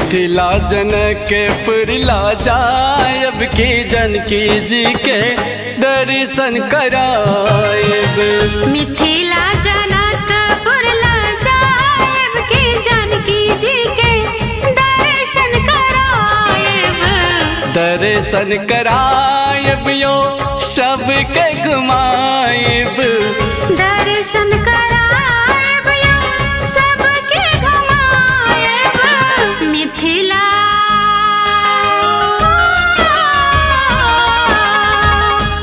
मिथिला जनकपुर ला जायब की जानकी जी के दर्शन करायब। मिथिला जनकपुर ला जायब की जानकी जी के दर्शन करायब। दर्शन करायब यो सबके घुमायब। दर्शन करायब यो सबके घुमायब। मिथिला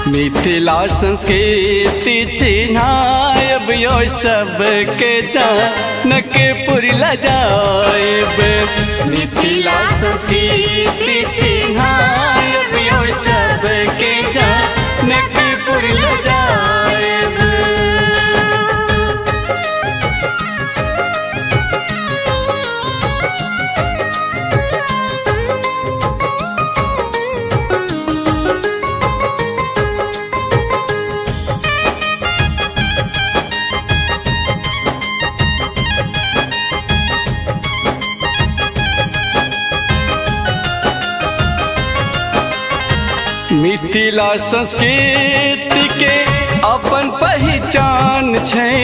मिथिला संस्कृति चिन्हायब यो सबके जनकपुर ला जायब। मिथिला संस्कृति चिन्हायब यो सबके जनकपुर ला जायब। मिथिला संस्कृति के अपन पहचान छै,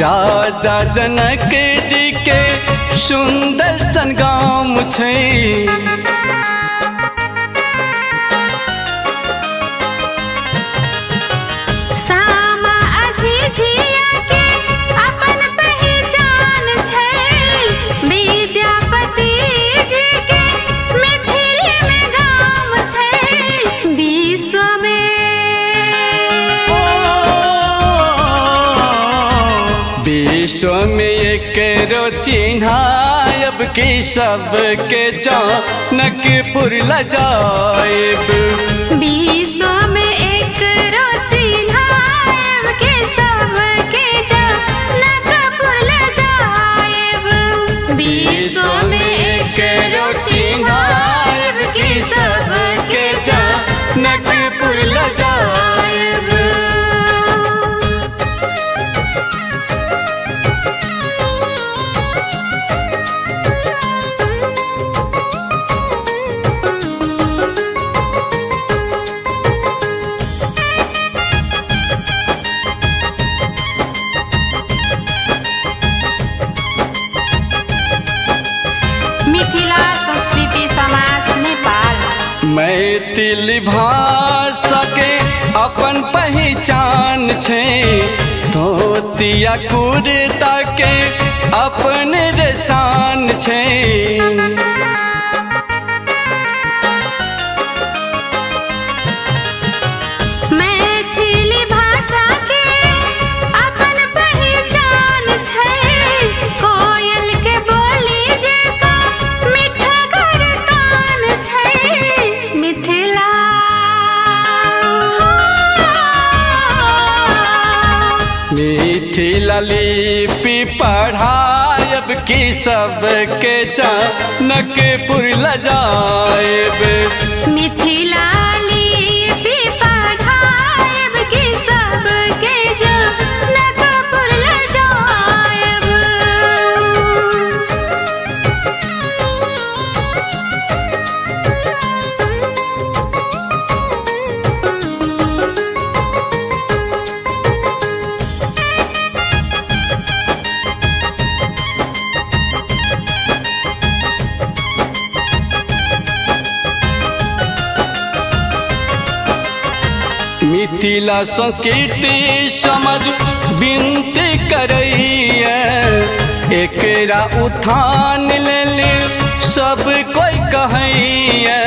राजा जनक जी के सुंदर सन गाम छै। सामा झिझिया के अपन पहचान छै, विद्यापति जी के मिथिले में गाम छै। विश्व में विश्व में एकरो चिन्हायब की सबके जनकपुर ला जायब। विश्व में एकरो चिन्हायब की सबके जनकपुर ला जायब। विश्व में एकरो चिन्हायब की सबके जनकपुर ला जायब। मिथिला संस्कृति समाज नेपाल। मैथिली भाषा के अपन पहचान छै, धोतिया कुर्ता के अपन शान छै। मैथिली भाषा के अपन पहचान छै, कोयल के बोली जेका मीठा तान छै। मिथिला मिथिला लिपि पढ़ायब की सबके जनकपुर ला जायब। मिथिला लिपि पढ़ायब की सबके जनकपुर ला जायब। मिथिला संस्कृति समझ विनती करैया, एकरा उत्थान लेल सब कोई कहैया।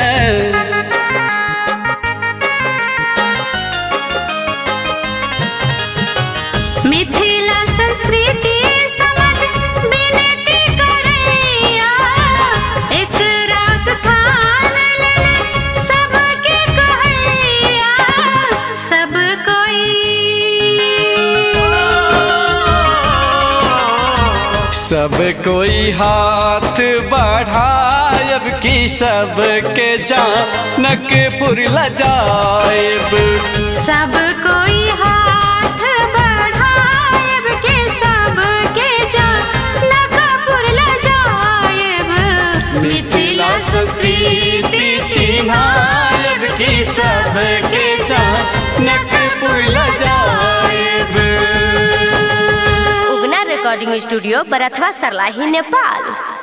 मिथिला संस्कृति समझ विनती करैया, एकरा उत्थान लेल सबके कहैया। सब कोई सब कोई हाथ बढ़ायब की सबके जनकपुर ला जायब। सब कोई हाथ बढ़ायब के सबके जनकपुर ला जायब। की सबके जनकपुर ल जाएब। Ugna recording studio, Barathwa, Sarlahi, Nepal.